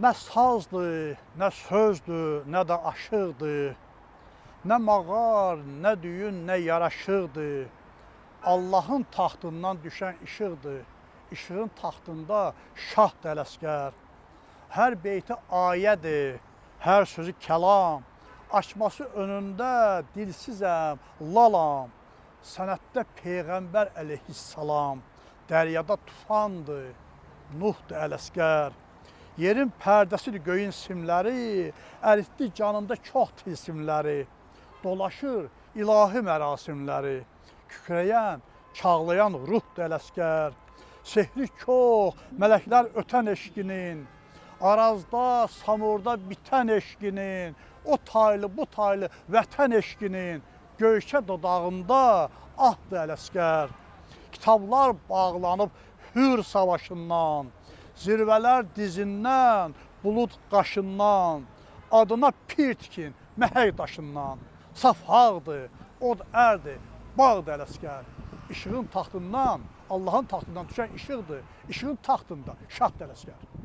Nə sazdır, nə sözdür, nə də aşıqdır. Nə mağar, nə düyün, nə yaraşıqdır. Allahın taxtından düşən işıqdır. İşığın taxtında şah Ələsgər. Hər beyti ayədir, hər sözü kəlam. Açması önündə dilsizəm, lalam. Sənətdə Peyğəmbər əleyhissalam. Dəryada tufandır, Nuhdur Ələsgər. Yerin pərdəsidir göyün simləri, əritdi canımda çox tilsimləri. Dolaşır ilahi mərasimləri. Kükrəyən, çağlayan ruhdur Ələsgər. Sehri çox, mələklər ötən eşqinin, Arazda, Samurda bitən eşqinin, o taylı, bu taylı vətən eşqinin, göyçə dodağında ahdır Ələsgər. Kitablar bağlanıb hür savaşından, zirvələr dizindən, bulud qaşından, adına pir tikin məhək daşından. Saf ağdır, od ərdir, bağdır Ələsgər. İşığın taxtından, Allahın taxtından düşən işıqdır. İşığın taxtında şahdır Ələsgər.